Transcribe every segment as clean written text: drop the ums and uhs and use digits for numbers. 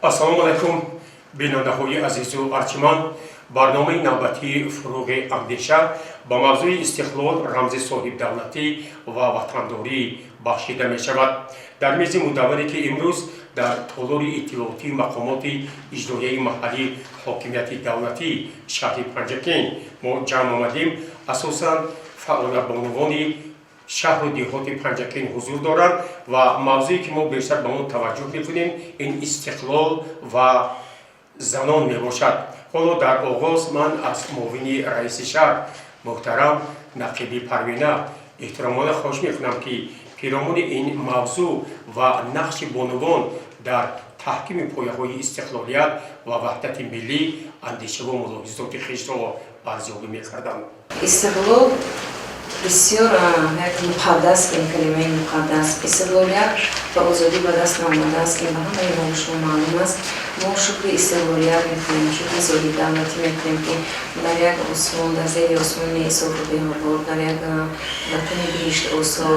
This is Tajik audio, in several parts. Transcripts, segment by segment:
Ассалому алайкум, бинандаҳои азизу арҷманд. Барномаи навбатии «Фурӯғи андеша» ба мавзӯи истиқлол, рамзи соҳибдавлатӣ ва ватандорӣ бахшида мешавад. Дар мези мудавваре, ки имрӯз дар толори иттилоотии мақомоти иҷроияи маҳаллии ҳокимияти давлатии шаҳри Панҷакент мо ҷамъ омадем, асосан фаъолабонувони шаҳру деҳоти Панҷакент ҳузур доранд ва мавзӯе, ки мо бештар ба он таваҷҷӯҳ мекунем, ин истиқлол ва занон мебошад. Ҳоло дар оғоз ман аз муовини раиси шаҳр муҳтарам Нақиби Парвина эҳтиромона хоҳиш мекунам, ки пиромуни ин мавзӯъ ва нақши бонувон дар таҳкими пояҳои истиқлолият ва ваҳдати миллӣ андешаву мулоҳизоти хешро арзёбӣ мекарданд. Истиқлол бисёр як муқаддас, ин калимаи муқаддас. Истиқлолият ба озодӣ ба даст наомадааст, ин ба ҳамаи мо шумо маълум аст. Мо шукри истиқлолият мекунем, шукри соҳибдавлатӣ мекунем, ки дар як осмон, дар зери осмони софу беғубор, дар як ватани биҳиштосо,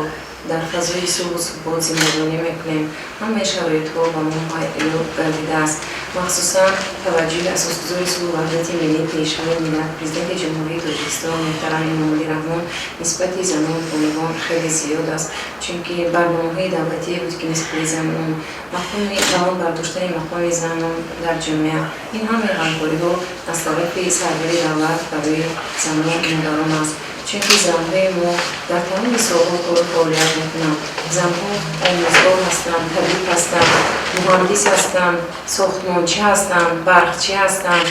дар фазои сулҳу субот зиндагонӣ мекунем. Ҳамаи шароитҳо ба мо муҳайё гардидааст. Махсусан таваҷҷӯҳи асосгузори сулҳу ваҳдати миллӣ, Пешвои миллат, Президенти Ҷумҳурии Тоҷикистон муҳтарам Эмомалӣ Раҳмон нисбати занон, бонувон хеле зиёд аст, чунки барномаҳои давлатие буд, ки нисбати занон, мақоми баланд бардоштани мақоми занон дар ҷомеа, ин ҳамаи ғамхориҳо аз тарафи сарвари давлат барои занон, модарон аст, чунки занҳои мо дар тамоми соҳаҳо кору фаъолият мекунанд. Занҳо омӯзгор ҳастанд, табиб ҳастанд, муҳандис ҳастанд, сохтмончӣ ҳастанд, барқчӣ ҳастанд,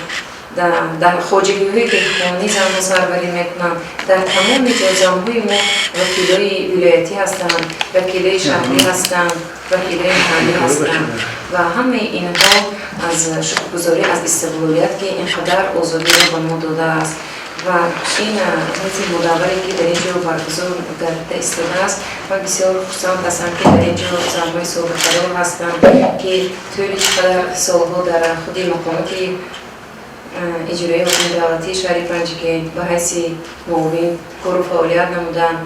дар хоҷагиҳои деҳқонӣ занҳо сарварӣ мекунанд. Дар тамоми ҷо занҳои мо вакилои вилоятӣ ҳастанд, вакилои шаҳрӣ ҳастанд, вакилои маҳаллӣ ҳастанд ва ҳамаи инҳо аз шукргузорӣ аз истиқлолият, ки ин қадар озодиро ба мо додааст. Ва ин мези мудавваре, ки дар ин ҷо баргузор гардида истодааст, ман бисёр хурсанд ҳастам, ки дар ин ҷо занҳои собиқадор ҳастанд, ки тӯли чӣ қадар солҳо дар худи мақомоти иҷроии ҳокими давлатии шаҳри Панҷакент ба ҳайси муовин кору фаъолият намуданд.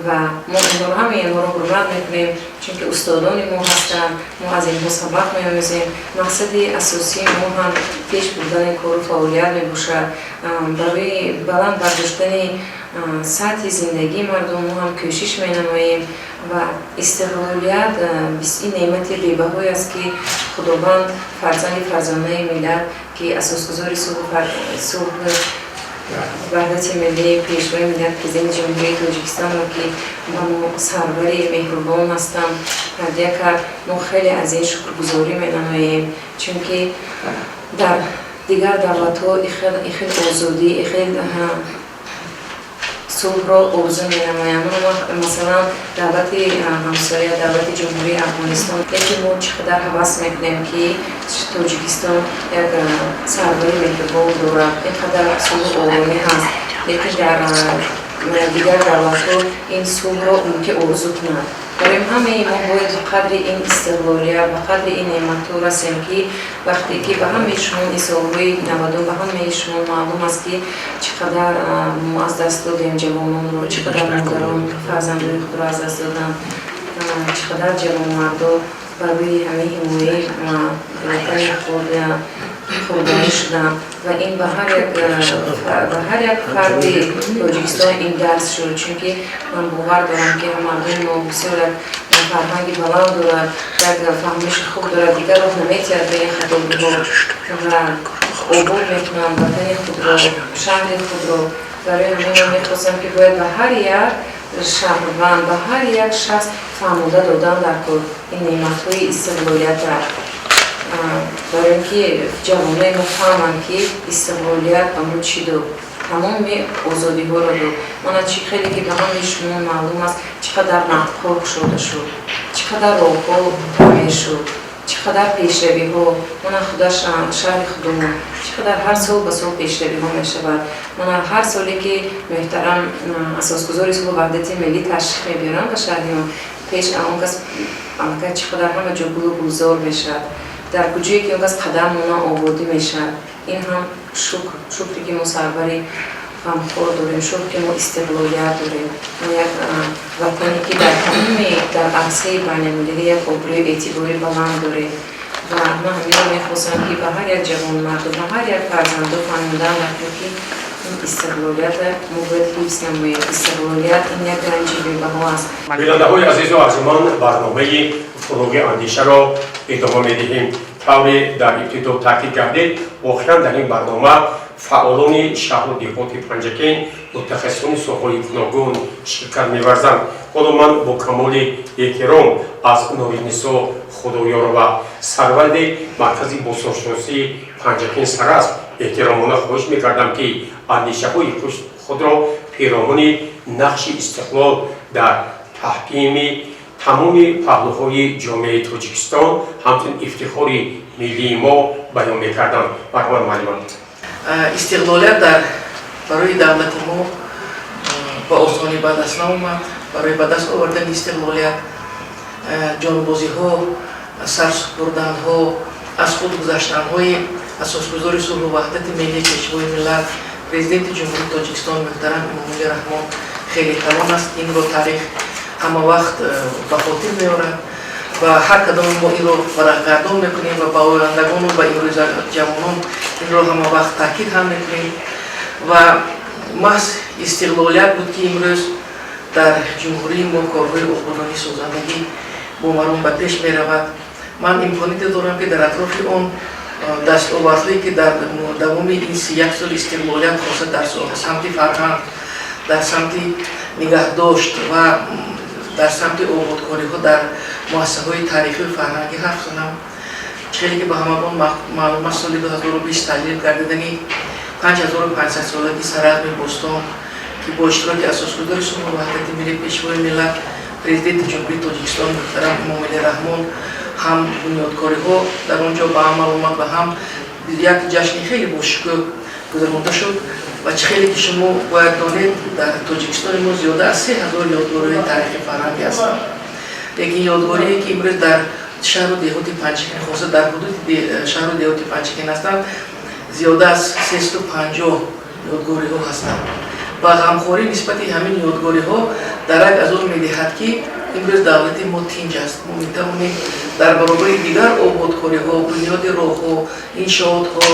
Ва мо инҳоро, ҳамаи инҳоро ҳурмат мекунем, чунки устодони мо ҳастанд, мо аз инҳо сабақ меомӯзем. Мақсади асосии мо ҳам пеш бурдани кору фаъолият мебошад. Барои баланд бардоштани сатҳи зиндагии мардум мо ҳам кӯшиш менамоем. Ва истиқлолият ин неъмати бебаҳое аст, ки Худованд фарзанди фарзонаи миллат, ки асосгузори сулҳу ваҳдати миллӣ, Пешвои миллат, Президенти Ҷумҳурии Тоҷикистонро, ки ба мо сарвари меҳрубон ҳастанд, ҳадя кард. Мо хеле аз ин шукргузорӣ менамоем, чунки дар дигар давлатҳо ихел озодӣ, ихел сулҳро орзу менамоям. Масалан, давлати ҳамсоя, давлати Ҷумҳурии Афғонистон. Лекин мо чӣ қадар ҳавас мекунем, ки Тоҷикистон як сарвари меҳрубон дорад, ин қадар сулҳу оромӣ ҳаст. Лекин дар дигар давлатҳо ин сулҳро мумкин орзу кунанд. Барои ҳамаи мо бояд ба қадри ин истиқлолият, ба қадри ин неъматҳо расем, ки вақте ки ба ҳамаи шумо ин солҳои 90 ба ҳамаи шумо маълум аст, ки чӣ қадар мо аз даст додем ҷавононро, чӣ қадар модарон фарзандои худро аз даст доданд, чӣ қадар ҷавонмардо барои ҳамаи ҳимояи ватани худ қурбонӣ шуданд. Ва ин ба ҳар як фарди Тоҷикистон ин дарс шуд, чунки ман бовар дорам, ки мардуми мо бисёр як фарҳанги баланд дорад, як фаҳмиши хуб дорад, дигар роҳ наметиҳад ба ин хатобиҳо ва обод мекунанд ватани худро, шаҳри худро. Барои ҳамин ман мехостам, ки бояд ба ҳар як шаҳрванд, ба ҳар як шахс фаҳмода додан дар кор ин неъматҳои истиқлолиятра, барои ин ки ҷавонои мо фаҳманд, ки истиқлолият ба мо чӣ дод, тамоми озодиҳоро дод. Мана, чӣ хеле ки ба ҳамаи шумо маълум аст, чӣ қадар нафтҳо кушода шуд, чӣ қадар роҳҳо таъмир шуд, чӣ қадар пешравиҳо. Мана, худаш шаҳри худумон чӣ қадар ҳар сол ба сол пешравиҳо мешавад. Мана, ҳар соле ки муҳтарам асосгузори сулҳу ваҳдати миллӣ ташриф мебиёранд ба шаҳри мо, пеш он кас аллакай чӣ қадар ҳама ҷо гулу гулзор мешавад, дар куҷое ки он кас қадам мона, ободӣ мешавад. Ин ҳам шукр, шукре, ки мо сарвари ғамхор дорем, шукр, ки мо истиқлолият дорем, мо як ватане, ки дар тамоми дар арсаи байналмилалӣ як обрӯи эътибори баланд дорем. Ва ман ҳаминро мехостам, ки ба ҳар як ҷавонмарду ба ҳар як фарзанду фаҳмондан лакун, ки ин истиқлолията мо бояд ҳифз намоем. Истиқлолият ин як ганҷи бебаҳо аст. Бинандаҳои азизу арзиманд, барномаи «Фуруғи андешаро» идома медиҳем. Тавре дар ибтидо таъкид гардид, воқеан дар ин барнома фаъолони шаҳру деҳоти Панҷакент, мутахассисони соҳаҳои гуногун ширкат меварзанд. Ҳоло ман бо камоли эҳтиром аз Нуринисо Худоёрова, сарвари маркази бостоншиносии Панҷакент Сарасп, эҳтиромона хоҳиш мекардам, ки андешаҳои худро перомуни нақши истиқлол дар таҳкими тамоми паҳлӯҳои ҷомеаи Тоҷикистон, ҳамчун ифтихори миллии мо баён мекарданд. Марҳамат, муаллима. Истиқлолият дар барои давлати мо ба осонӣ ба даст наомад. Барои ба даст овардани истиқлолият ҷонбозиҳо, сарсупурданҳо, аз худ гузаштанҳои асосгузори сулҳу ваҳдати миллӣ, Пешвои миллат, Президенти Ҷумҳурии Тоҷикистон муҳтарам Эмомалӣ Раҳмон хеле калон аст. Инро таърих ҳама вақт ба хотир меорад ва ҳар кадоми мо инро варақгардон мекунем ва ба ояндагону ба имрӯза ҷавонон инро ҳама вақт таъкид ҳам мекунем. Ва маҳз истиқлолият буд, ки имрӯз дар ҷумҳурии мо корҳои ободонӣ, созандагӣ бо маром ба пеш меравад. Ман имконите дорам, ки дар атрофи он дастовардҳое, ки дар давоми ин 31 соли истиқлолият, хоса дар самти фарҳанг, дар самти нигаҳдошт ва дар самти ободкориҳо дар муассисаҳои таърихию фарҳангӣ ҳарф занам. Хеле ки ба ҳамагон маълум аст, соли 2020 таҷлил гардидани 5500 солагии Саразми бостон, ки бо иштироки асосгузори сулҳу ваҳдати миллӣ, Пешвои миллат, Президенти Ҷумҳурии Тоҷикистон муҳтарам Эмомалӣ Раҳмон ҳам бунёдкориҳо дар он ҷо ба амал омад ва ҳам як ҷашни хеле бошукӯҳ гузаронда шуд. Ва чӣ хеле ки шумо бояд донед, дар Тоҷикистони мо зиёда аз 3000 ёдгориҳои таърихи фарҳангӣ ҳастанд. Лекин ёдгорие, ки имрӯз дар шаҳру деҳоти Панҷакент, хоса дар ҳудуди шаҳру деҳоти Панҷакент ҳастанд, зиёда аз 350 ёдгориҳо ҳастанд. Ва ғамхорӣ нисбати ҳамин ёдгориҳо дарак аз он медиҳад, ки имрӯз давлати мо тинҷ аст. Мо метавонем дар баробари дигар ободкориҳо, бунёди роҳҳо, иншоотҳо,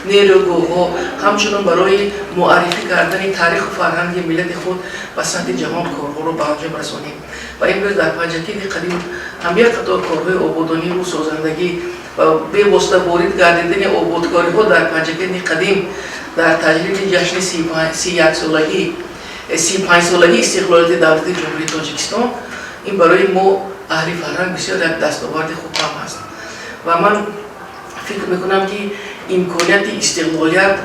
нерӯгоҳҳо, ҳамчунон барои муаррифӣ кардани таъриху фарҳанги миллати худ ба сатҳи ҷаҳон корҳоро ба анҷом расонем. Ва имрӯз дар Панҷакенти қадим ҳам як қатор корҳои ободониву созандагӣ ва бевосита ворид гардидани ободкориҳо дар Панҷакенти қадим дар таҷлили ҷашни 31-солагӣ, 35-солагии истиқлолияти давлати Ҷумҳурии Тоҷикистон, ин барои мо, аҳли фарҳанг, бисёр як дастоварди хуб ҳам аст. Ва ман фикр мекунам, ки имконияти истиқлолият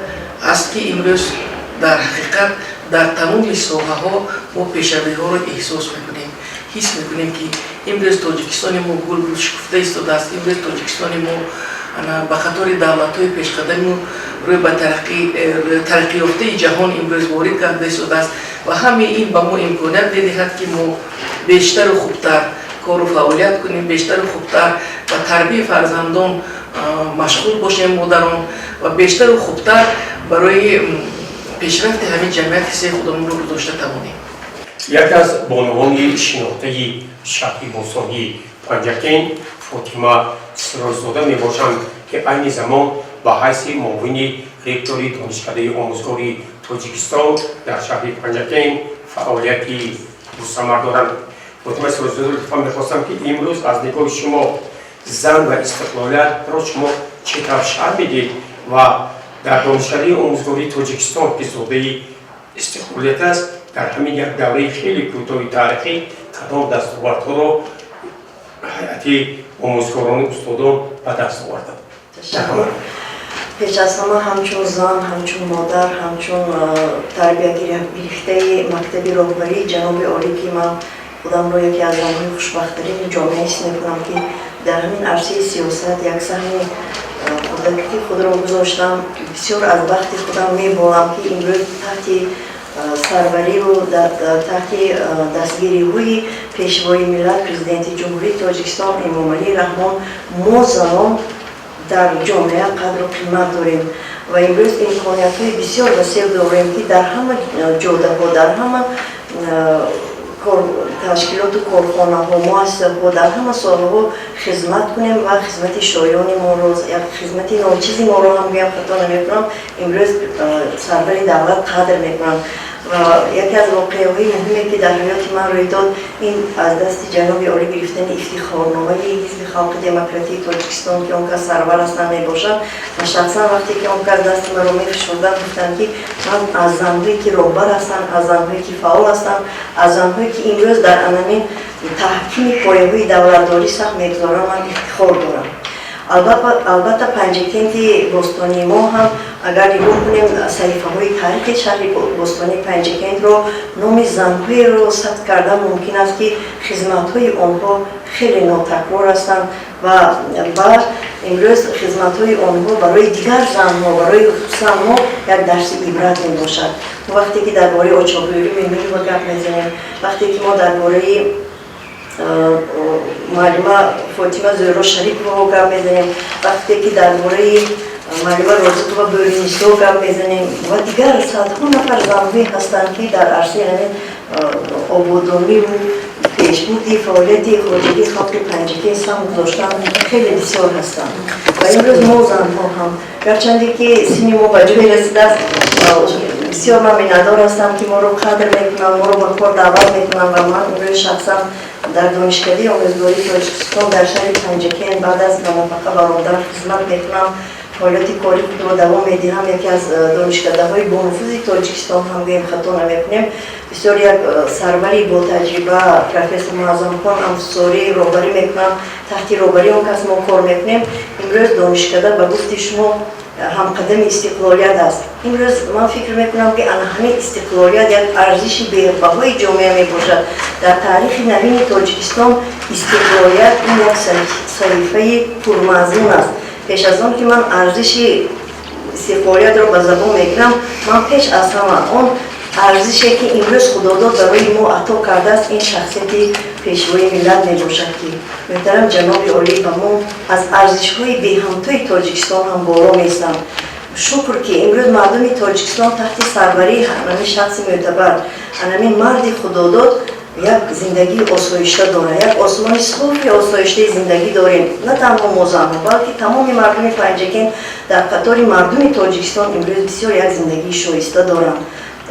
аст, ки имрӯз дар ҳақиқат дар тамоми соҳаҳо мо пешравиҳоро эҳсос мекунем, ҳис мекунем, ки имрӯз Тоҷикистони мо гулгул шукуфта истодааст. Имрӯз Тоҷикистони мо ба қатори давлатҳои пешқадаму рӯй ба тараққиёфтаи ҷаҳон имрӯз ворид карда истодааст. Ва ҳамаи ин ба мо имконият медиҳад, ки мо бештару хубтар кору фаъолият кунем, бештару хубтар ба тарбияи фарзандон машғул бошем, модарон, ва бештару хубтар барои пешрафти ҳамин ҷамъият ҳиссаи худамонро гузошта тавонем. Яке аз бонувони шинохтаи шаҳри бостонии Панҷакент Фотима Сирожзода мебошанд, ки айни замон ба ҳайси муовини ректори Донишкадаи омӯзгории Тоҷикистон дар шаҳри Панҷакент фаъолияти мустамар доранд. Фотима Сирожзода, лутфан мехостам, ки имрӯз аз нигоҳи шумо зан ва истиқлолиятро шумо чӣ тавр шарҳ медиҳед ва дар Донишкадаи омӯзгории Тоҷикистон, ки зодаи истиқлолият аст, дар ҳамин як давраи хеле кӯтоҳи таърихӣ кадом дастовардҳоро ҳайати омӯзгорону устодон ба даст оварданд? Ташаккур. Пеш аз ҳама, ҳамчун зан, ҳамчун модар, ҳамчун тарбиягирифтаи мактаби роҳбарии ҷаноби олӣ, ки ман худамро яке аз занҳои хушбахттарини ҷомеа ҳис мекунам, ки дар ҳамин арсаи сиёсат як саҳми хурдакии худро гузоштам, бисёр аз бахти худам меболам, ки имрӯз таҳти сарвариву таҳти дастгириҳои Пешвои миллат, Президенти Ҷумҳурии Тоҷикистон Эмомалӣ Раҳмон мо занон дар ҷомеа қадру қимат дорем ва имрӯз имкониятҳои бисёр васеъ дорем, ки дар ҳама ҷодаҳо, дар ҳама Ташкилоту корхонаҳо, муассисаҳо, дар ҳама соҳаҳо хизмат кунем ва хизмати шоёни моро, як хизмати ночизи моро ҳам гӯям, хато намекунам, имрӯз сарвари давлат қадр мекунанд. Ва яке аз воқеаҳои муҳиме, ки дар ҳаёти ман рӯй дод, ин аз дасти ҷаноби олӣ гирифтани ифтихорномаи Ҳизби Халқи Демократии Тоҷикистон, ки он кас сарвар ҳастанд, мебошад. Ва шахсан вақте ки он кас дасти маро мефишурданд, гуфтанд, ки ман аз занҳое, ки роҳбар ҳастанд, аз занҳое, ки фаъол ҳастанд, аз занҳое, ки имрӯз дар анамин таҳкими пояҳои давлатдорӣ саҳм мегузоранд, ман ифтихор дорам. Албатта, Панҷакенти бостонии мо ҳам, агар нигоҳ кунем саҳифаҳои таърихи шаҳри бостонии Панҷакентро, номи занҳоеро сабт кардан мумкин аст, ки хизматҳои онҳо хеле нотакрор ҳастанд ва имрӯз хизматҳои онҳо барои дигар занҳо, барои хусусан мо як дарси ибрат мебошад. Вақте ки дар бораи Очобӯри Мемирова гап мезанем, вақте ки мо дар бораи муаллима Фотима Зӯро Шарипова гап мезанем, вақте ки дар бораи муаллима Розиқова Бӯринисо гап мезанем ва дигар садҳо нафар занҳое ҳастанд, ки дар арсаи ҳамин ободониву пешбурди фаъолияти хоҷагии халқи Панҷакент саҳм гузоштан, хеле бисёр ҳастанд. Ва имрӯз мо занҳо ҳам, гарчанде ки синни мо ба ҷое расидааст, бисёр ман миннатдор ҳастам, ки моро қадр мекунанд, моро ба кор даъват мекунанд. Ва ман имрӯз шахсан дар Донишкадаи омӯзгории Тоҷикистон дар шаҳри Панҷакент баъд аз ба нафақа баромадан хизмат мекунам, фаъолияти кори худро давом медиҳам. Яке аз донишкадаҳои бонуфузи Тоҷикистон ҳам гӯем, хато намекунем. Бисёр як сарвари ботаҷриба, профессор Муаззамхон Ансорӣ роҳбарӣ мекунам. Таҳти роҳбарии он кас мо кор мекунем. Имрӯз донишкада, ба гуфти шумо, ҳамқадами истиқлолият аст. Имрӯз ман фикр мекунам, ки ана ҳамин истиқлолият як арзиши бебаҳои ҷомеа мебошад. Дар таърихи навини Тоҷикистон истиқлолият ин як саҳифаи пурмазмун аст. Пеш аз он ки ман арзиши истиқлолиятро ба забон мегирам, ман пеш аз ҳама он арзише, ки имрӯз Худодод барои мо ато кардааст, ин шахсияти Пешвои миллат мебошад, ки муҳтарам ҷаноби олӣ ба мо аз арзишҳои беҳамтои Тоҷикистон ҳам боло меистанд. Шукр, ки имрӯз мардуми Тоҷикистон таҳти сарварии анамин шахси мӯътабар, анамин марди Худодод як зиндагии осоишта дорад, як осмони софи осоиштаи зиндагӣ дорем. На танҳо мо занҳо, балки тамоми мардуми Панҷакент дар қатори мардуми Тоҷикистон имрӯз бисёр як зиндагии шоиста доранд.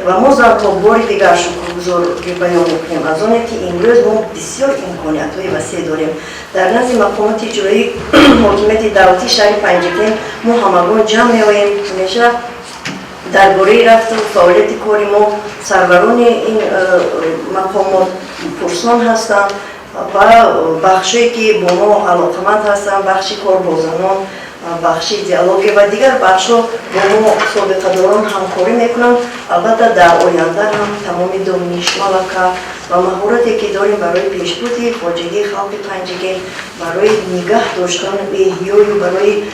Ва мо занҳо бори дигар шукргузорӣ баён мекунем аз оне, ки имрӯз мо бисёр имкониятҳои васеъ дорем. Дар назди мақомоти иҷроии ҳокимияти давлатии шаҳри Панҷакент мо ҳамагон ҷамъ меоем. Ҳамеша дар бораи рафту фаъолияти кори мо сарварони ин мақомот пурсон ҳастанд ва бахшое, ки бо мо алоқаманд ҳастанд, бахши кор бо занон, бахши идеология ва дигар бахшҳо, бо мо собиқадорон ҳамкорӣ мекунанд. Албатта, дар оянда ҳам тамоми дониш, малака ва маҳорате, ки дорем, барои пешбурди хоҷагии халқи Панҷакент, барои нигаҳ доштану эҳёю барои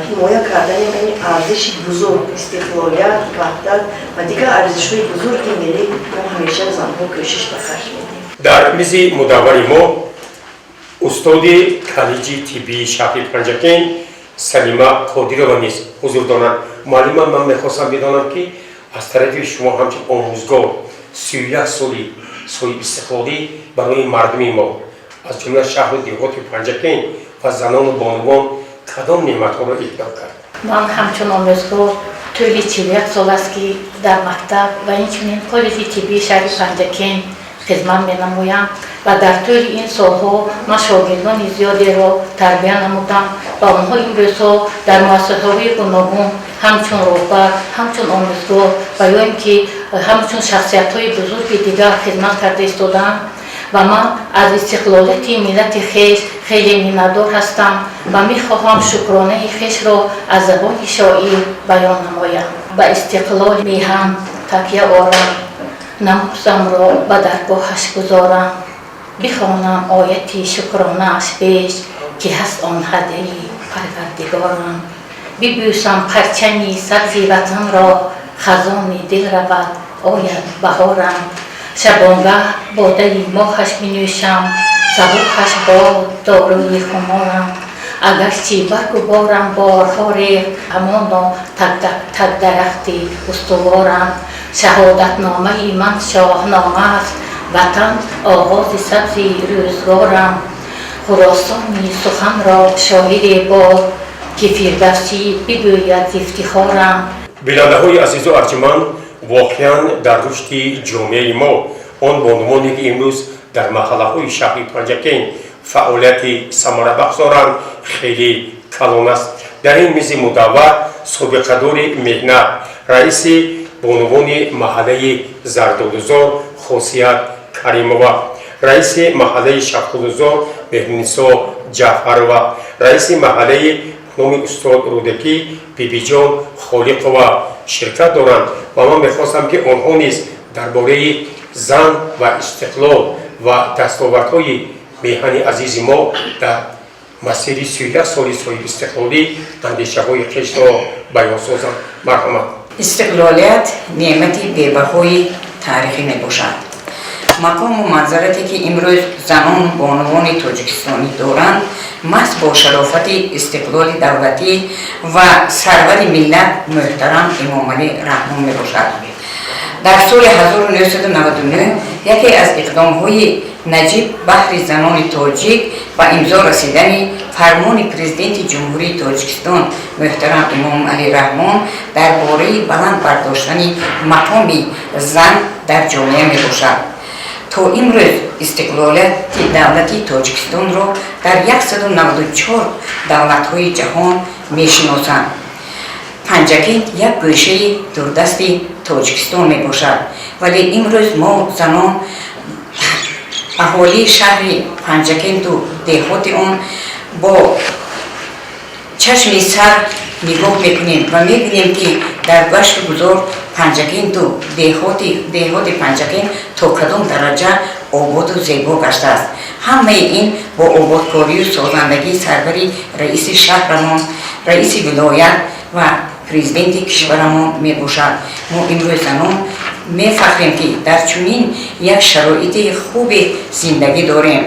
ҳимоя кардани ин арзиши бузург, истиқлолият, ваҳдат ва дигар арзишҳои бузурги миллӣ, мо ҳамеша занҳо кӯшиш ба харҷ медиҳем. Дар мизи мудаввари мо устоди коллеҷи тиббии шаҳри Панҷакент Салима Қодирова низ ҳузур доранд. Муаллима, ман мехостам бидонам, ки аз тарафи шумо ҳамчун омӯзгор 31 соли соҳибистиқлолӣ барои мардуми мо, аз ҷумла шаҳру деҳоти Панҷакент ва занону бонувон, кадом неъматҳоро иҳдо кард? Ман ҳамчун омӯзгор тӯли 41 сол аст, ки дар мактаб ва инчунин коллеҷи тиббии шаҳри Панҷакент хизмат менамоям ва дар тӯли ин солҳо ман шогирдони зиёдеро тарбия намудам ва онҳо имрӯзҳо дар муассисаҳои гуногун ҳамчун роҳбар, ҳамчун омӯзгор ва ё ин ки ҳамчун шахсиятҳои бузурги дигар хизмат карда истодаанд. Ва ман аз истиқлолияти миллати хеш хеле миннатдор ҳастам ва мехоҳам шукронаи хешро аз забони шоир баён намоям. Ба истиқлоли меҳан такя орам, намозамро ба даргоҳаш гузорам, бихонам ояти шукронааш пеш, ки ҳаст он ҳадяи Парвардигорам, бибӯсам парчами сабзи ватанро, хазони дил равад, ояд баҳорам, шабонгаҳ бодаи моҳаш бинӯшам, сабоҳаш бод дорӯи хуморам. Агарчи баргу борам борҳо рехт, ҳамоно такдарахти устуворам. Шаҳодатномаи ман шоҳнома аст. Ватан оғози сабзи рӯзгорам. Хуросони суханро шоире бод, ки Фирдавсӣ бигӯяд ифтихорам. Бинандаҳои азизу арҷуманд, воқеан дар рушди ҷомеаи мо он бонувоне, ки имрӯз дар маҳаллаҳои шаҳри Панҷакент фаъолияти самарабахш доранд, хеле калон аст. Дар ин мизи мудаввар собиқадори меҳнат, раиси бонувони маҳаллаи Зардолузор Хосият Каримова, раиси маҳаллаи Шафқулузор Меҳрунисо Ҷаъфарова, раиси маҳаллаи номи устод Рӯдакӣ Бибиҷон Холиқова ширкат доранд ва ман мехостам, ки онҳо низ дар бораи зан ва истиқлол ва дастовардҳои меҳани азизи мо дар масири 31 соли соҳибистиқлолӣ андешаҳои хешро баён созанд. Марҳамат. Истиқлолият неъмати бебаҳои таърихӣ мебошад. Мақому манзалате, ки имрӯз занону бонувони тоҷикистонӣ доранд, маҳз бо шарофати истиқлоли давлатӣ ва сарвари миллат муҳтарам Эмомалӣ Раҳмон мебошад. Дар соли 1999 яке аз иқдомҳои наҷиб баҳри занони тоҷик ба имзо расидани фармони Президенти Ҷумҳурии Тоҷикистон муҳтарам Эмомалӣ Раҳмон дар бораи баланд бардоштани мақоми зан дар ҷомеа мебошад. То имрӯз истиқлолияти давлати Тоҷикистонро дар 194 давлатҳои ҷаҳон мешиносанд. Панҷакент як гӯшаи дурдасти Тоҷикистон мебошад, вале имрӯз мо, занон, аҳолии шаҳри Панҷакенту деҳоти он, бо чашми сар нигоҳ мекунем ва мебинем, ки дар гашту гузор Панҷакенту деҳоти Панҷакент то кадом дараҷа ободу зебо гаштааст. Ҳамаи ин бо ободкорию созандагии сарвари раиси шаҳрамон, раиси вилоят ва президенти кишварамон мебошад. Мо имрӯз, занон, мефахрем, ки дар чунин як шароити хуби зиндагӣ дорем.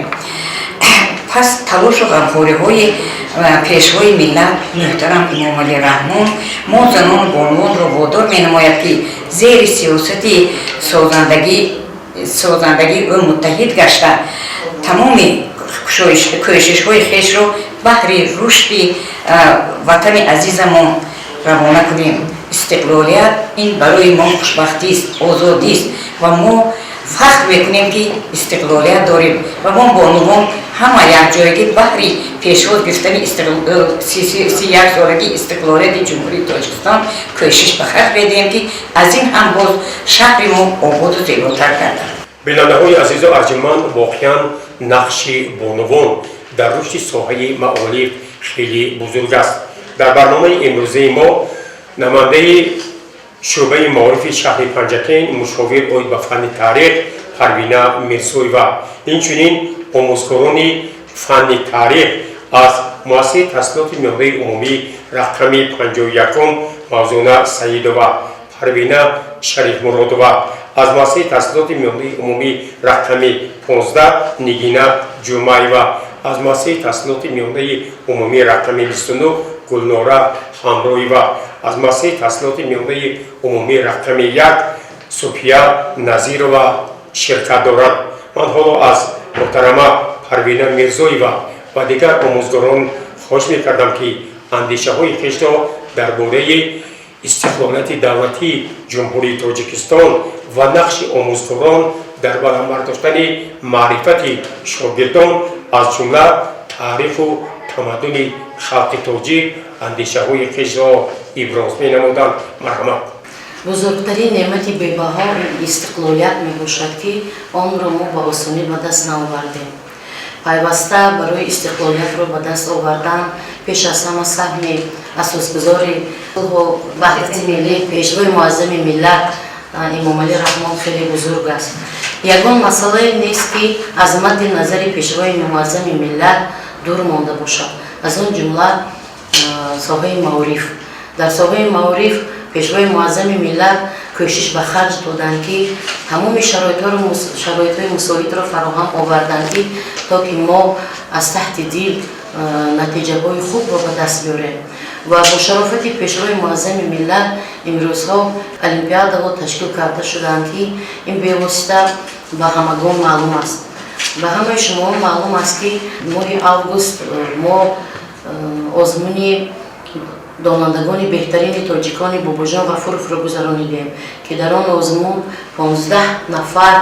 Пас талошу ғамхориҳои пешвои миллат муҳтарам Эмомалӣ Раҳмон мо, занону бонувонро, водор менамояд, ки зери сиёсати созандагии ӯ муттаҳид гашта, тамоми кӯшишҳои хешро баҳри рушди ватани азизамон равона кунем. Истиқлолият ин барои мо хушбахтист, озодист ва мо фахр мекунем, ки истиқлолият дорем ва мо, бонувон, ҳама якҷоягӣ баҳри пешвоз гирифтани 31-солагии истиқлолияти Ҷумҳурии Тоҷикистон кӯшиш ба харҷ медиҳем, ки аз ин ҳам боз шаҳри мо ободу зеботар гардад. Бинандаҳои азизу арҷуманд, воқеан нақши бонувон дар рушди соҳаи маориф хеле бузург аст. Дар барномаи имрӯзаи мо намояндаи шӯъбаи маорифи шаҳри Панҷакент, мушовир оид ба фанни таърих Парвина Мирзоева, инчунин омӯзгорони фанни таърих аз муассисаи таҳсилоти миёнаи умумӣ рақами 51-ум Мавзуна Саидова, Парвина Шарифмуродова, аз муассисаи таҳсилоти миёнаи умумӣ рақами 15 Нигина Ҷумаева, аз муассисаи таҳсилоти миёнаи умумӣ рақами 29 Гулнора Ҳамроева, аз муассисаи таҳсилоти миёнаи умумӣ рақами 1 Суфия Назирова ширкат доранд. Ман ҳоло аз муҳтарама Парвина Мирзоева ва дигар омӯзгорон хоҳиш мекардам, ки андешаҳои хешро дар бораи истиқлолияти давлатии Ҷумҳурии Тоҷикистон ва нақши омӯзгорон дар баланд бардоштани маърифати шогирдон, аз ҷумла таъриху тамаддуни халқи тоҷик, андешаҳои хешро иброз менамуданд. Марҳамат. Бузургтарин неъмати бебаҳо истиқлолият мебошад, ки онро мо ба осонӣ ба даст наовардем. Пайваста барои истиқлолиятро ба даст овардан пеш аз ҳама саҳми асосгузори сулҳу ваҳдати миллӣ, пешвои муаззами миллат Эмомалӣ Раҳмон хеле бузург аст. Ягон масъалае нест, ки аз мадди назари пешвои муаззами миллат дур монда бошад, аз он ҷумла соҳаи маориф. Дар соҳаи маориф пешвои муаззами миллат кӯшиш ба харҷ доданд, ки тамоми шароитҳои мусоидро фароҳам оварданд, ки то ки мо аз таҳти дил натиҷаҳои хубро ба даст биёрем. Ва бо шарофати пешвои муаззами миллат имрӯзҳо олимпиадаҳо ташкил карда шуданд, ки ин бевосита Ба ҳамагон маълум аст, ба ҳамаи шумо маълум аст, ки моҳи август мо озмуни донандагони беҳтарини тоҷикони Бобоҷон Ғафуровро гузаронидем, ки дар он озмун 15 нафар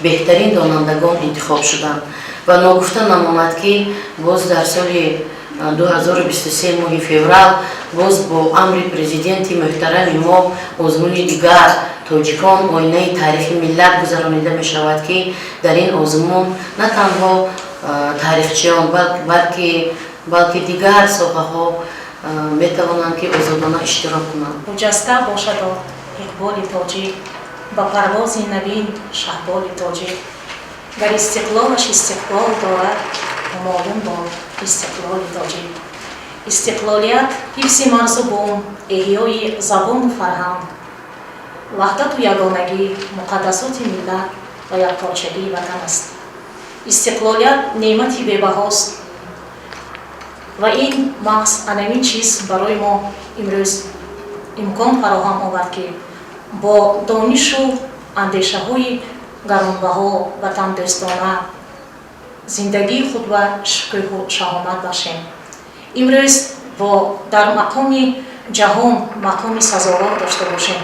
беҳтарин донандагон интихоб шуданд. Ва ногуфта намонад, ки боз дар соли 2023 моҳи феврал боз бо амри президенти муҳтарами мо озмуни дигар «Тоҷикон оинаи таърихи миллат» гузаронида мешавад, ки дар ин озмун на танҳо таърихчиён, балки дигар соҳаҳо метавонанд, ки озодона иштирок кунанд. Хуҷаста бошадо иқболи тоҷик, ба парвози навин шаҳболи тоҷик. Гар истиқлолаш истиқбол дорад, ҳумоюн бод истиқлоли тоҷик. Истиқлолият ҳифзи марзу бум, эҳёи забону фарҳанг, ваҳдату ягонагӣ, муқаддасоти миллат ва якпорчагии ватан аст. Истиқлолият неъмати бебаҳост ва ин маҳз анамин чиз барои мо имрӯз имкон фароҳам овард, ки бо донишу андешаҳои гаронбаҳо, ватандӯстона зиндагии худ ва шукӯҳу шаҳомат бахшем. Имрӯз бо дар мақоми ҷаҳон мақоми сазовор дошта бошем.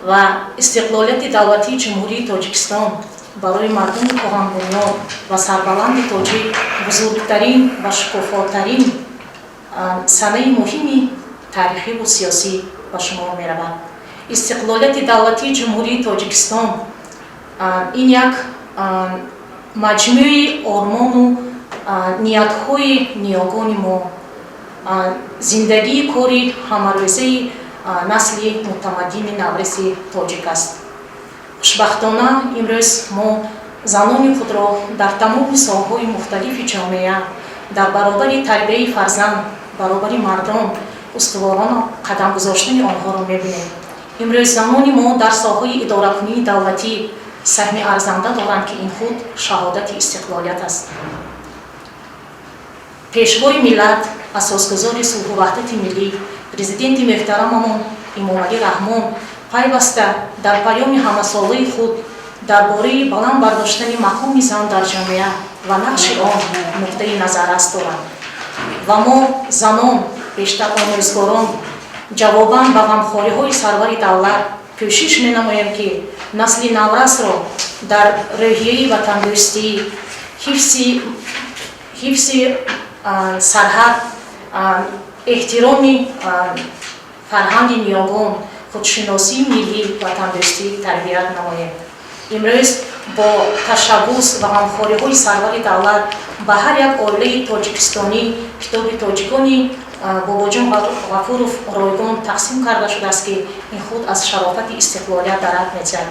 Ва истиқлолияти давлатии Ҷумҳурии Тоҷикистон барои мардуми кӯҳанбунёд ва сарбаланди тоҷик бузургтарин ва шукуфотарин санаи муҳими таърихиву сиёсӣ ба шумор меравад. Истиқлолияти давлатии Ҷумҳурии Тоҷикистон ин як маҷмӯи ормону ниятҳои ниёгони мо, зиндагии кори ҳамарӯзаи насли мутамаддини навраси тоҷик аст. Хушбахтона, имрӯз мо занони худро дар тамоми соҳаҳои мухталифи ҷомеа дар баробари тарбияи фарзанд, баробари мардон устуворона қадам гузоштани онҳоро мебинем. Имрӯз занони мо дар соҳаи идоракунии давлатӣ саҳми арзанда доранд, ки ин худ шаҳодати истиқлолият аст. Пешвои миллат, асосгузори сулҳу ваҳдати миллӣ, президенти муҳтарамамон Эмомалӣ Раҳмон пайваста дар паёми ҳамасолаи худ дар бораи баланд бардоштани мақоми зан дар ҷомеа ва нақши он нуқтаи назаррас доранд. Ва мо, занон, бештар омӯзгорон, ҷавобан ба ғамхориҳои сарвари давлат кӯшиш менамоем, ки насли наврасро дар рӯҳияи ватандӯстӣ, ҳифзи сарҳад, эҳтироми фарҳанги ниёгон, худшиносии миллӣ, ватандӯстӣ тарбият намоем. Имрӯз бо ташаббус ва ғамхориҳои сарвари давлат ба ҳар як оилаи тоҷикистонӣ китоби тоҷикони Бобоҷон Ғафуров ройгон тақсим карда шудааст, ки ин худ аз шарофати истиқлолият дарак медиҳад.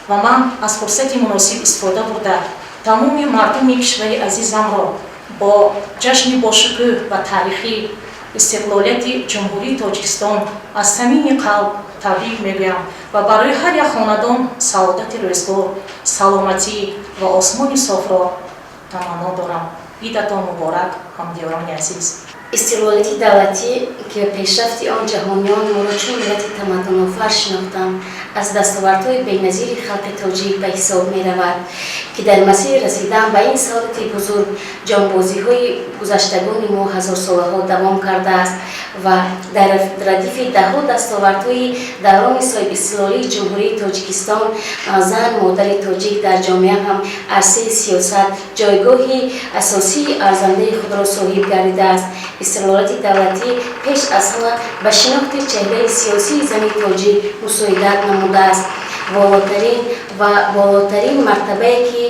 Ва ман аз фурсати муносиб истифода бурда, тамоми мардуми кишвари азизамро бо ҷашни бошукӯҳ ва таърихӣ истиқлолияти Ҷумҳурии Тоҷикистон аз самими қалб табрик мегӯям ва барои ҳар як хонадон саодати рӯзгор, саломатӣ ва осмони софро таманно дорам. Идатон муборак, ҳамдиёрони азиз! Истиқлолияти давлатӣ, ки ба пешрафти он ҷаҳониён моро чун миллати тамаддунофар шинохтанд, аз дастовардҳои беназири халқи тоҷик ба ҳисоб меравад, ки дар масири расидан ба ин саодати бузург ҷонбозиҳои гузаштагони мо ҳазорсолаҳо давом кардааст. Ва дар радифи даҳҳо дастовардҳои даврони соҳибистиқлолии Ҷумҳурии Тоҷикистон, зан, модари тоҷик дар ҷомеа ҳам арсаи сиёсат ҷойгоҳи асосии арзандаи худро соҳиб гардидааст. Истиқлолияти давлатӣ пеш аз ҳама ба шинохти чеҳраи сиёсии зани тоҷик мусоидат намудааст. Волотарин ва болотарин мартабае, ки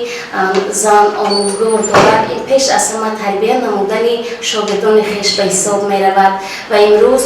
зан омӯзгор дорад, ин пеш аз ҳама тарбия намудани шогирдони хеш ба ҳисоб меравад. Ва имрӯз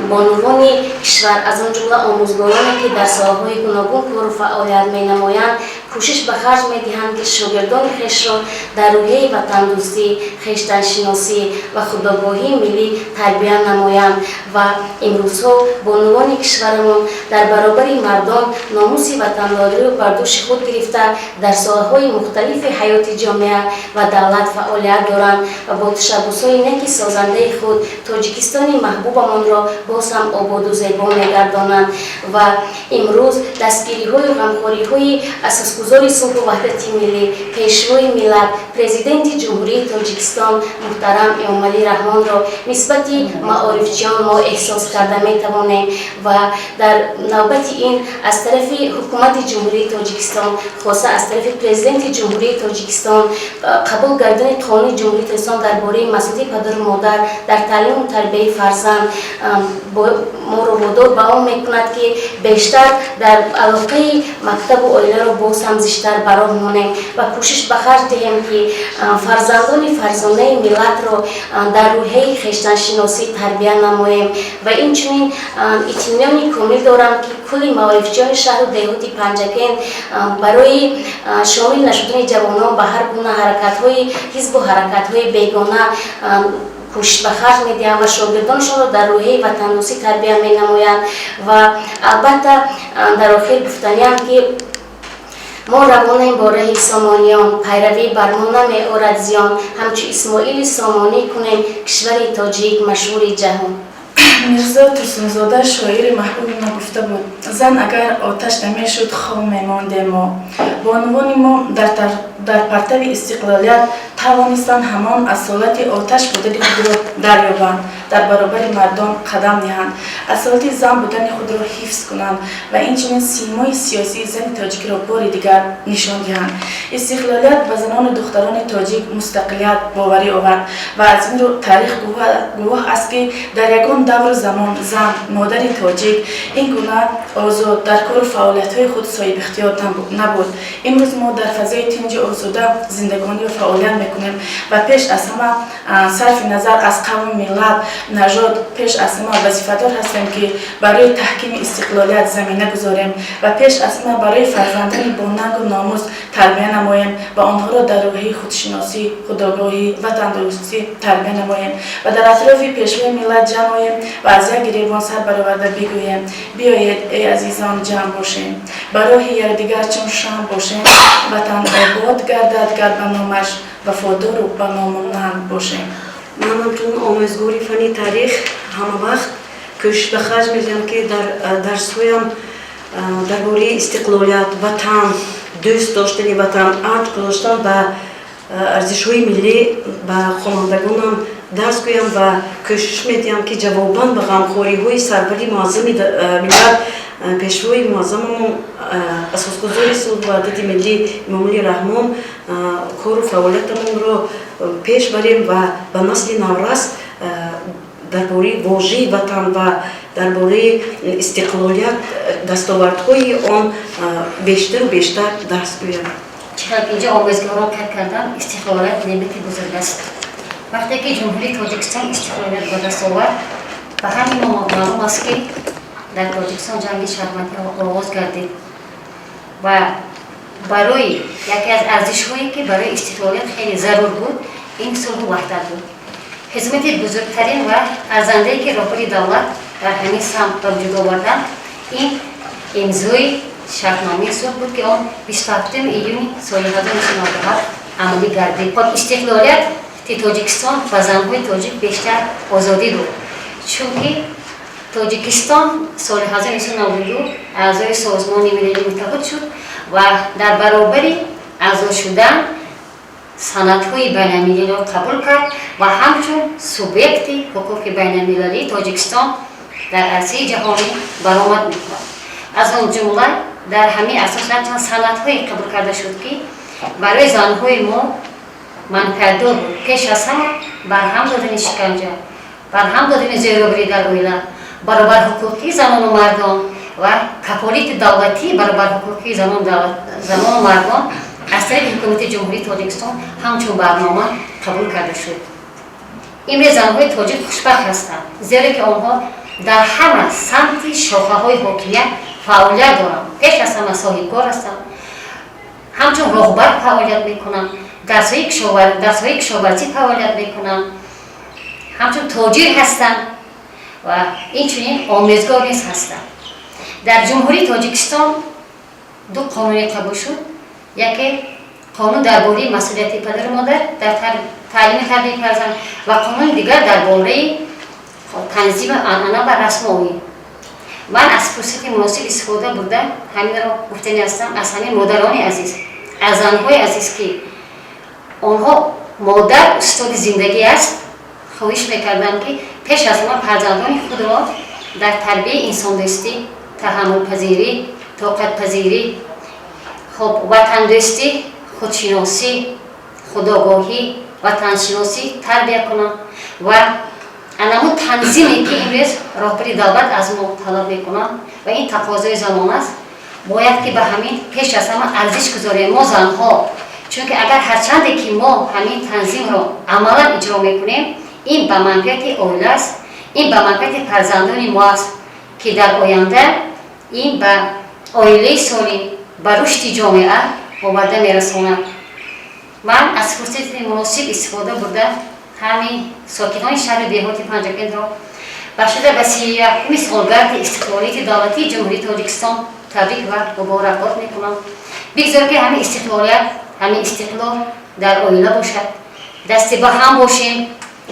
бонувони кишвар, аз он ҷумла омӯзгороне, ки дар соҳаҳои гуногун кору фаъолият менамоянд, кӯшиш ба харҷ медиҳанд, ки шогирдони хешро дар рӯҳияи ватандӯстӣ, хештаншиносӣ ва худогоҳии миллӣ тарбия намоянд. Ва имрӯзҳо бонувони кишварамон дар баробари мардон номуси ватандориро бар дӯши худ гирифта, дар соҳаҳои мухталифи ҳаёти ҷомеа ва давлат фаъолият доранд ва бо ташаббусҳои неки созандаи худ Тоҷикистони маҳбубамонро боз ҳам ободу зебо мегардонанд. Ва имрӯз дастгириҳою ғамхориҳои асосгузори Асосгузори сулҳу ваҳдати миллӣ, Пешвои миллат, Президенти Ҷумҳурии Тоҷикистон муҳтарам Эмомалӣ Раҳмонро нисбати маорифчиён мо эҳсос карда метавонем ва дар навбати ин аз тарафи Ҳукумати Ҷумҳурии Тоҷикистон, хоса аз тарафи Президенти Ҷумҳурии Тоҷикистон қабул гардидани Қонуни Ҷумҳурии Тоҷикистон дар бораи масъулияти падару модар дар таълиму тарбияи фарзанд моро водор ба он мекунад, ки бештар дар алоқаи мактабу оиларо боз ҳам зиштар ба роҳ монем ва кӯшиш ба харҷ диҳем, ки фарзандони фарзонаи миллатро дар рӯҳияи хештаншиносӣ тарбия намоем. Ва инчунин итминони комил дорам, ки кулли маорифчиёни шаҳру деҳоти Панҷакент барои шомил нашудани ҷавонон ба ҳар гуна ҳаракатҳои ҳизбу ҳаракатҳои бегона кӯшиш ба харҷ медиҳанд ва шогирдонашонро дар рӯҳияи ватандӯстӣ тарбия менамоянд. Ва албатта, дар охир гуфтаниам, ки мо равонем бо раҳи Сомониён, пайравӣ бар мо намеорад зиён, ҳамчу Исмоили Сомонӣ кунем кишвари тоҷик машҳури ҷаҳон. Мирзо Турсунзода, шоири маҳбуби мо, гуфта буд: «Зан агар оташ намешуд, хом мемондем мо». Бонувони мо дар партави истиқлолият тавонистанд ҳамон асолати оташ будани худро дарёбанд, дар баробари мардон қадам ниҳанд, асолати зан будани худро ҳифз кунанд ва инчунин симои сиёсии зани тоҷикиро бори дигар нишон диҳанд. Истиқлолият ба занону духтарони тоҷик мустақилият, боварӣ овард ва аз ин рӯ таърих гувоҳ аст, ки дар ягон давру замон зан, модари тоҷик ин гуна озод дар кору фаъолиятҳои худ соҳибихтиёр набуд. Имрӯз мо дар фазои тинҷу озода зиндагонӣ ва фаъолият мекунем ва пеш аз ҳама, сарфи назар аз қавму миллат, нажод, пеш аз ҳама вазифадор ҳастем, ки барои таҳкими истиқлолият замина гузорем ва пеш аз ҳама барои фарзандони бо нангу номус тарбия намоем ва онҳоро дар рӯҳияи худшиносӣ, худогоҳӣ, ватандӯстӣ тарбия намоем ва дар атрофи Пешвои миллат ҷамъ оем ва аз як гиребон сар бароварда бигӯем: «Биёед, эй азизон, ҷамъ бошем, ба роҳи якдигар чун шамъ бошем, ватан обод гардад, гар ба номаш вафодору ба ному нанг бошем». Ман ҳамчун омӯзгори фанни таърих ҳамавақт кӯшиш ба харҷ медиҳам, ки дар дарсҳоям дар бораи истиқлолият, ватан, дӯст доштани ватан, арҷ гузоштан ба арзишҳои миллӣ ба хонандагонам дарс гӯям ва кӯшиш медиҳам, ки ҷавобан ба ғамхориҳои Сарвари муаззами миллат, Пешвои муаззамамон, Асосгузори сулҳу ваҳдати миллӣ Эмомалӣ Раҳмон кору фаъолиятамонро пеш барем ва ба насли наврас дар бораи вожаи ватан ва дар бораи истиқлолият, дастовардҳои он бештару бештар дарс гӯям. Чӣ хел инҷо омӯзгорон қайд карданд, истиқлолият неъмати бузург аст. Вақте ки Ҷумҳурии Тоҷикистон истиқлолият ба даст овард, ба ҳамин мо маълум аст, ки дар Тоҷикистон ҷанги шаҳрвандӣ оғоз гардид ва барои яке аз арзишҳое, ки барои истиқлолият хеле зарур буд, ин сулҳу ваҳдат буд. Хизмати бузургтарин ва арзандае, ки роҳбари давлат дар ҳамин самт ба вуҷуд оварданд, ин имзои шартномаи сулҳ буд, ки он 27 июни соли 1997 амалӣ гардид. Хоб, истиқлолияти Тоҷикистон ба занҳои тоҷик бештар озодӣ дод, чунки Тоҷикистон соли 1992 аъзои Созмони Милали Муттаҳид шуд ва дар баробари аъзо шудан санадҳои байналмилалиро қабул кард ва ҳамчун субъекти ҳуқуқи байналмилалии Тоҷикистон дар арсаи ҷаҳонӣ баромад мекунад. Аз он ҷумла дар ҳамин асос якчанд санадҳое қабул карда шуд, ки барои занҳои мо манфиатдор буд. Пеш аз ҳама барҳам додани шиканҷа, барҳам додани зӯроварӣ дар оила, баробарҳуқуқии занону мардон ва кафолати давлатии баробарҳуқуқии занону мардон аз тарафи Ҳукумати Ҷумҳурии Тоҷикистон ҳамчун барнома қабул карда шуд. Имрӯз занҳои тоҷик хушбахт ҳастанд, зеро ки онҳо дар ҳама самти шохаҳои ҳокимият фаъолият доранд. Пеш аз ҳама соҳибкор ҳастанд, ҳамчун роҳбар фаъолият мекунанд, дар соҳаи кишоварзӣ фаъолият мекунанд, ҳамчун тоҷир ҳастанд ва инчунин омӯзгор низ ҳастанд. Дар Ҷумҳурии Тоҷикистон ду қонуне қабул шуд: яке қонун дар бораи масъулияти падару модар дар таълими тарбияи фарзанд ва қонуни дигар дар бораи танзими анъана ва расму оин. Ман аз фурсати муносиб истифода бурда, ҳаминро гуфтани ҳастам аз ҳамин модарони азиз, аз занҳои азиз, ки онҳо, модар устоди зиндагӣ аст, хоҳиш мекардам, ки пеш аз ҳама фарзандони худро дар тарбияи инсондӯстӣ, таҳаммулпазирӣ, тоқатпазирӣ, хоб, ватандӯстӣ, худшиносӣ, худогоҳӣ, ватаншиносӣ тарбия кунанд ва анамун танзиме, ки имрӯз роҳбари давлат аз мо талаб мекунад ва ин тақозои замон аст, бояд ки ба ҳамин пеш аз ҳама арзиш гузорем мо, занҳо. Чунки агар ҳарчанде ки мо ҳамин танзимро амалан иҷро мекунем, ин ба манфиати оила аст, ин ба манфиати фарзандони мо аст, ки дар оянда ин ба оилаи солим, ба рушди ҷомеа оварда мерасонад. Ман аз фурсати муносиб истифода бурда, ҳамин сокинони шаҳри деҳоти Панҷакентро бахшида ба 31-уми солгарди истиқлолияти давлатии Ҷумҳурии Тоҷикистон табрик ва муборакбод мекунам. Бигзор, ки ҳамин истиқлолият, ҳамин истиқлол дар оила бошад, дасти ба ҳам бошем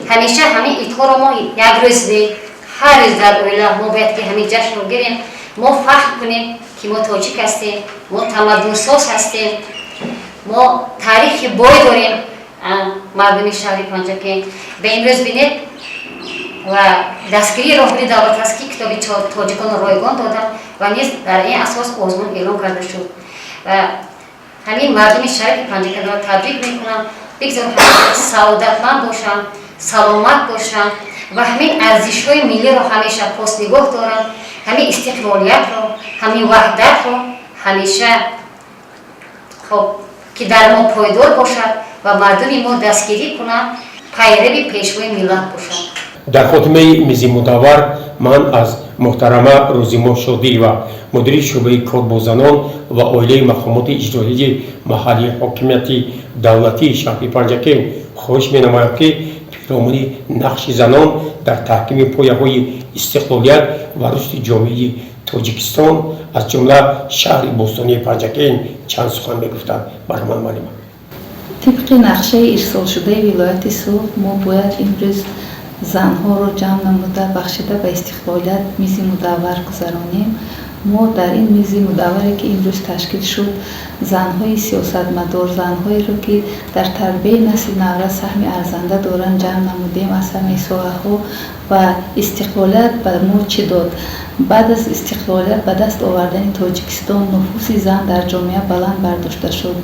ҳамеша. Ҳамин идҳоро мо як рӯз не, ҳар рӯз дар оила мо бояд ки ҳамин ҷашнро гирем, мо фахр кунем, ки мо тоҷик ҳастем, мо тамаддунсоз ҳастем, мо таърихи бой дорем. Мардуми шаҳри Панҷакент ба имрӯз бинед ва дастгирии роҳбари давлат аст, ки китоби тоҷиконро ройгон доданд ва низ дар ин асос озмун эълон карда шуд. Ва ҳамин мардуми шаҳри Панҷакентро табрик мекунам. Бигзор саодатманд бошанд, саломат бошанд ва ҳамин арзишҳои миллиро ҳамеша пос нигоҳ доранд, ҳамин истиқлолиятро, ҳамин ваҳдатро ҳамеша, хоб, ки дар мо пойдор бошад ва мардуми мо дастгирӣ кунанд, пайрави пешвои миллат бошанд. Дар хотимаи мизи мудаввар ман аз муҳтарама Рӯзимо Шодиева, мудири шӯъбаи кор бо занон ва оилаи мақомоти иҷроияи маҳаллии ҳокимияти давлатии шаҳри Панҷакент хоҳиш менамоям, ки пиромуни нақши занон дар таҳкими пояҳои истиқлолият ва рушди ҷомеаи Тоҷикистон, аз ҷумла шаҳри бостонии Панҷакент, чанд сухан мегуфтанд. Марҳамат, муаллима. Тибқи нақшаи ирсолшудаи вилояти Суғд, мо бояд имрӯз занҳоро ҷамъ намуда, бахшида ба истиқлолият мизи мудаввар гузаронем. Мо дар ин мизи мудавваре, ки имрӯз ташкил шуд, занҳои сиёсатмадор, занҳоеро, ки дар тарбияи насли наврас саҳми арзанда доранд, ҷамъ намудем аз ҳамаи соҳаҳо. Ва истиқлолият ба мо чӣ дод? Баъд аз истиқлолият ба даст овардани Тоҷикистон нуфузи зан дар ҷомеа баланд бардошта шуд.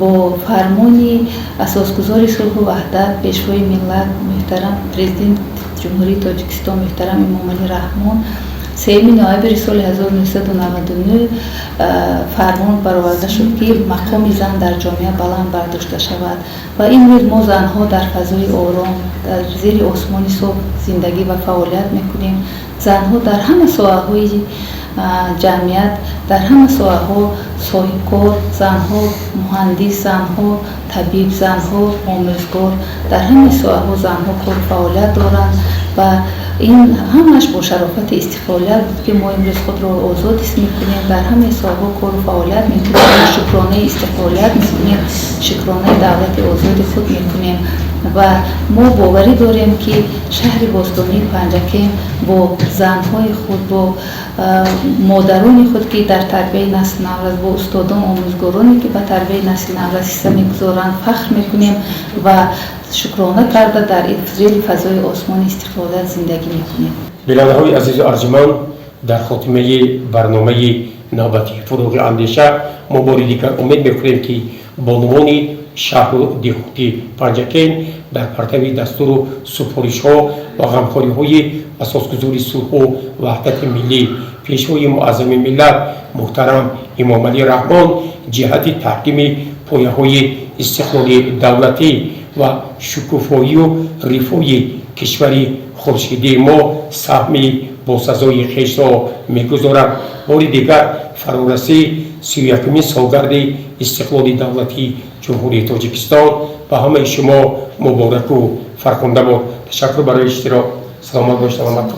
Бо фармони асосгузори сулҳу ваҳдат, пешвои миллат, муҳтарам Президенти Ҷумҳурии Тоҷикистон муҳтарам Эмомалӣ Раҳмон 3 ноябри соли 1999 фармон бароварда шуд, ки мақоми зан дар ҷомеа баланд бардошта шавад. Ва имрӯз мо, занҳо, дар фазои ором, дар зери осмони соф зиндагӣ ва фаъолият мекунем. Занҳо дар ҳама соҳаҳои ҷамъият, дар ҳама соҳаҳо соҳибкор, занҳо муҳандис, занҳо табиб, занҳо омӯзгор, дар ҳамаи соҳаҳо занҳо кору фаъолият доранд. Ва ин ҳамааш бо шарофати истиқлолият буд, ки мо имрӯз худро озод ҳис мекунем, дар ҳамаи соҳаҳо кору фаъолият мекунем, шукронаи истиқлолият мекунем, шукронаи давлати озоди худ мекунем. Ва мо боварӣ дорем, ки шаҳри бостонии Панҷакент бо занҳои худ, бо модарони худ, ки дар тарбияи насли наврас, бо устодон, омӯзгороне, ки ба тарбияи насли наврас ҳисса мегузоранд, фахр мекунем ва шукрона карда дар зери фазои осмони истиқлолият зиндагӣ мекунем. Бинандаҳои азизу арҷуманд, дар хотимаи барномаи навбатии «Фурӯғи андеша» мо бори дигар умед мекунем, ки бонувони шаҳру деҳоти Панҷакент дар партави дастуру супоришҳо ва ғамхориҳои асосгузори сулҳу ваҳдати миллӣ, пешвои муаззами миллат муҳтарам Эмомалӣ Раҳмон ҷиҳати таҳкими пояҳои истиқлоли давлатӣ ва шукуфоию рифоҳи кишвари хуршидии мо саҳми босазои хешро мегузорад. Бори дигар фарорасии 31-умин солгарди истиқлоли давлатии Ҷумҳурии Тоҷикистон ба ҳамаи шумо мубораку фархунда бод. Ташаккур барои иштирок. Саломат бошед, саломат.